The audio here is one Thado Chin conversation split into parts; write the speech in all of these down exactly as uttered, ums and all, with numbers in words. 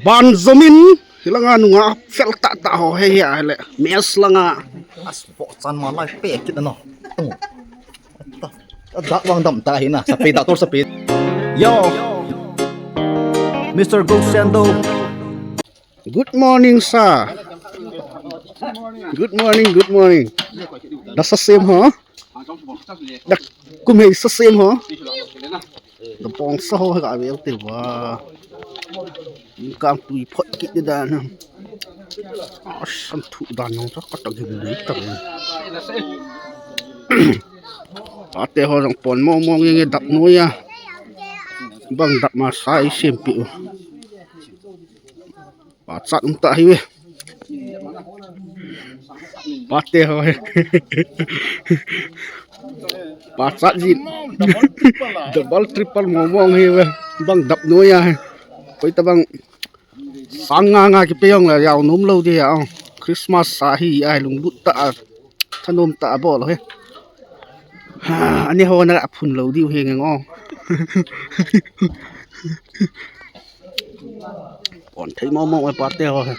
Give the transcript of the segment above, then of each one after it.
Ban jomin hilanga nunga fel tah tah ho hi hi a le. Mes langa. As po chan ma lai pe kit na no. Tung. Ada bang dam ta hi na. Sapi da tor sapi. Yo. Mister Gold Sando. Good morning, sir. Good morning, good morning. Da sa sem ho. Da kum hei sa sem ho. Da pong sa ho ga vel te wa. Kang tui phot kit de dan. Asan thu dan nong sa ka ta gim ni ta. Ate ho jong pon mong mong nge dap noi a. Bang dap ma sa i sem pi u. Pachat um ta hi ve. Pate ho hi. Pachat jin. Double triple mong mong hi ve. Bang dap noi a hi. Koi ta bang sang nga nga kipe jong la jao nom lou di a. Christmas a hi a lunglut ta a. Thanom ta a bol hi. Ha, ani ho na phun lou di u hi nge ngo. Pon thei mong mong e pate ho hi.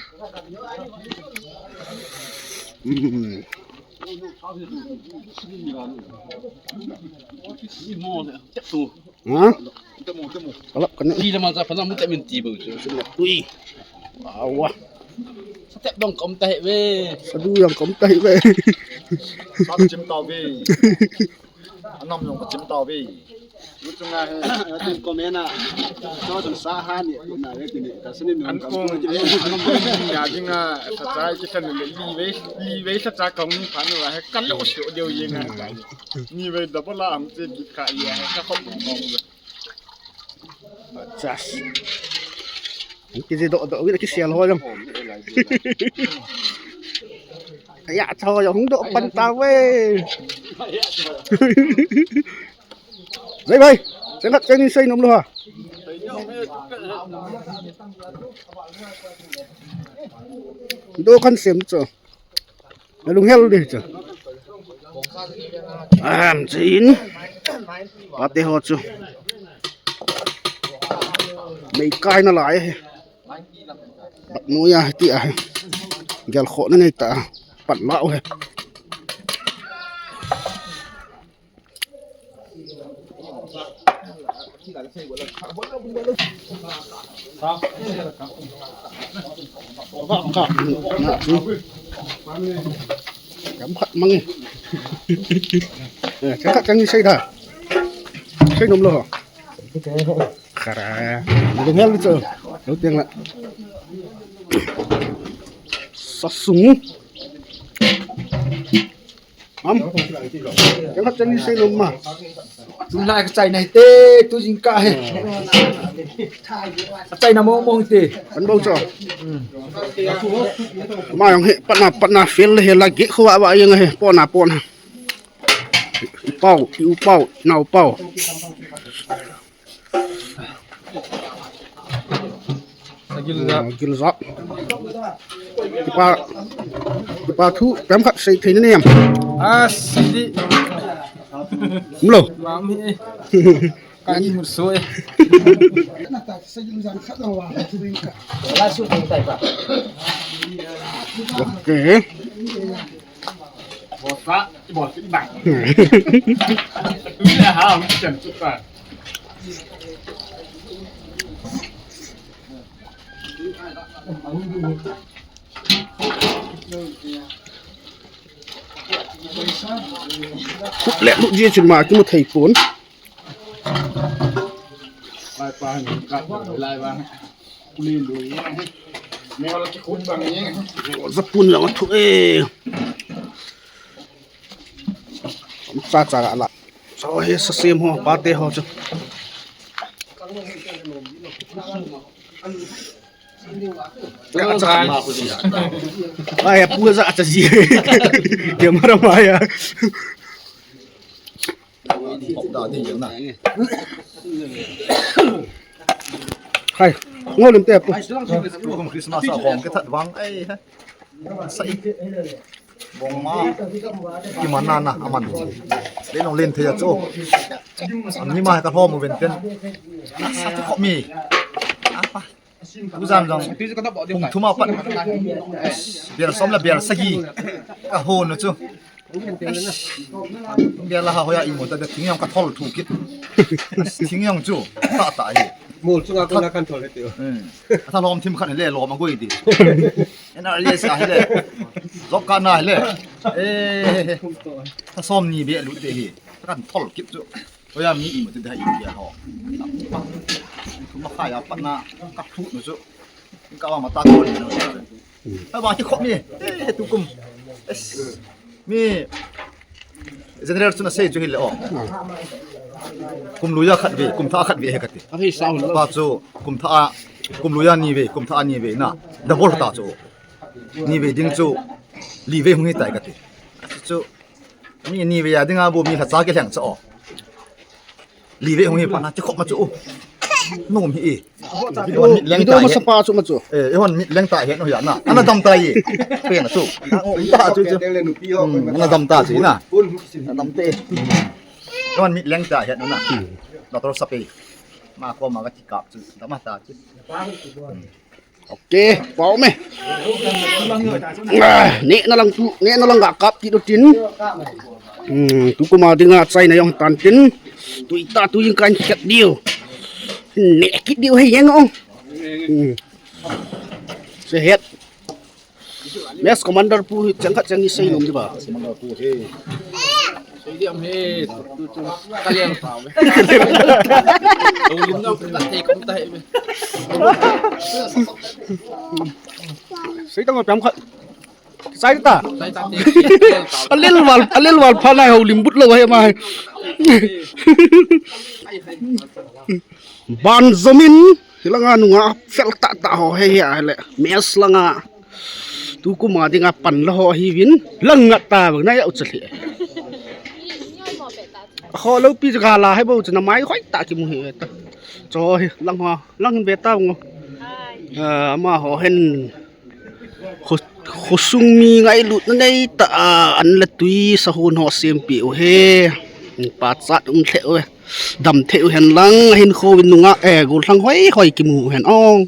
Ha? Alap kan ni. Ti le man sa pha na mu te min ti bo chu. Sum na tui. Awa. Sa tep dong kom ta he ve. Sa du dong kom ta he ve. Sa chim ta ve. Anam jong ka chim ta ve. Lu chunga he, atin comment a. Cho jong sa ha ni, na ve ti ni. Ka sini nu an ka kong, ko ti ve. An kong ya dinga, sa chai ki san ni li ve, li ve sa cha kong ni phan wa he, kan lo shu deu ye nga. Ni ve double a ang che ki ka ye he, ka khop kong ve. Chas. Ki ji do do wi ki sial ho jong. Ya, cho jong hung do pan ta ve. Jai bhai, cheng khat cheng ni sei nom lou ha. Do kan sem cho. Na lunghel di cho. Am chin. Pate ho chu. Mei kai na lai he. Bak nu ya ti a he. Gel kho na nei ta. Pat la u he. Kam khat mang e. Eh, chang khat chang ni sei da. Sei nom lou ho. Khara. Lung hel cho. Lou tiang la. Sa sung. Am. Chang khat chang ni sei nom ma. Tun lai ka chai na hi te, tu jing ka he. Ka chai na mong mong te. Kan bou cho. Ma jong he, pat na, pat na fel he la ge kho wa wa jeng he, po na, po na. I pau, i u pau, nau pau. Agil jap. Agil jap. Kipa, kipa thu, pem khat sei thei na nem. Ah, sei di. Mlo. Mam hi. Ka ni mur so e. Okay. Bosa, bosa bang. Ila ha, macam tu kan. Khup le lut jia chun ma kimu thei pon. Lai pa ni ka lai ba. Kuli lu ni. Ni wala ki khut bang ni. Za pun la thu e. Cha cha la. Cho he sa sem ho, pate ho chu. Ai, pu za cha ji. Camera ma ya. Hai, ngol lim te pu. Christmas a hong ke that vang ai. Sa i. Bong ma. Ki man na na, aman. Len ong len thei a chu. An ni ma ka hom ven ten. Sa chu khomi. Apa. Tuzan jong pung thum a pat bel som le bel sagi ka hon u chu. Bel a ha hoiya imu ta, thing jong ka thol thu kit. Thing jong chu ta ta hi. Mol chunga kona kan thol he tiu. Hmm. Atha lom thim khat le lom a goi di. N R S a hile. Job card na hile. Eh. Tha som ni be lut te hi. Kan thol kit chu. Hoiya mi imu te dai India ho. Thum a khai a pat na ka thu nu chu. Ka wa ma ta ko ni. Aba ki khop ni. Eh, tukum. Es. Mi general chun asei chu hile o. Kum luiya khat ve, kum thah khat ve he kati. Ahi sao lo. Pa chu kum thah, kum luiya ni ve, kum thah ni ve na. Double ta chu. Ni ve ding chu li ve hung hi tai kati. Chu mi ni ve ya ding a bu mi lha cha ke lheng chu o. Li ve hung hi pa na ti khop ma chu. Nom hi e. Ehon mit leng ta, masa pa chu ma chu. Eh, ehon mit leng ta hen u hi na. Ana dam ta e. Pen chu. Ta chu chu. Hmm, ana dam ta chu na. Ana dam te. Ehon mit leng ta hen u na. Doctor Sape. Ma ko ma ka ti kap chu. Dam ta chu. Ok, pau me. Ah, ne na lang tu, ne na lang ga kap kit u tin. Hmm, tukum a dinga chaina jong tan tin. Tui ta tui kan khet diu. Ne kit diu he jeng o. Hmm. Se het. Mess commander pu hi chang khat chang ni sei nom di ba. Commander pu he. Sei diam he, tu, tu, tu. Ka liang pa me. Houlim na, ka thei kom ta he me. Sei tang piam khat. Sai ta. Sai ta te. Alel wal, alel wal pha nai houlim but lo he ma he. Ban jomin, hilanga nunga fel ta ta ho he he a le. Mess langa. Tukum a dinga pan la ho hi vin lang ngat ta bang na ya u chali. Ho lo pi ga la hai bo chana mai khoi ta ki mu hi ta. Cho hi lang ho, lang hin ve ta ngo. Ah, ama ho hen. Kho, khosung mi ngailutna nei ta a, an le tui sahun ho sempi u he. Pa chat um the u he. Dam thei u hen lang, hin kho vin nunga, eh, gol thang hoi hoi ki mu hen ong.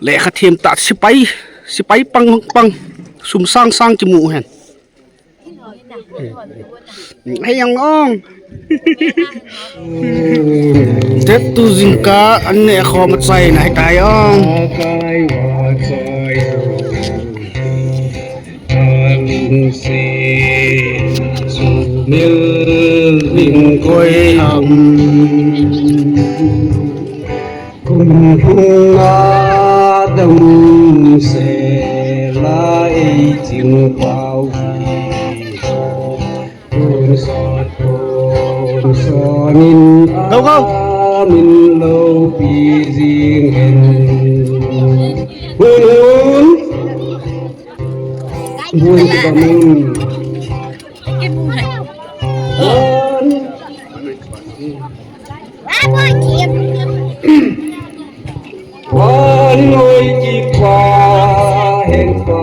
Le kha them ta sipai, sipai pang pang, sum sang sang ki mu hen. Hei ang ong. Tet tu jingkah an ne khom a chai na hi tai ong. An se sumil ning koi ham. Kum hung a dam se la ei ching pau hi. Kun sot kun son in a min lo pi jing hen. Hun hun. Bun ki ba mun. Bun hoi ki pa hen pa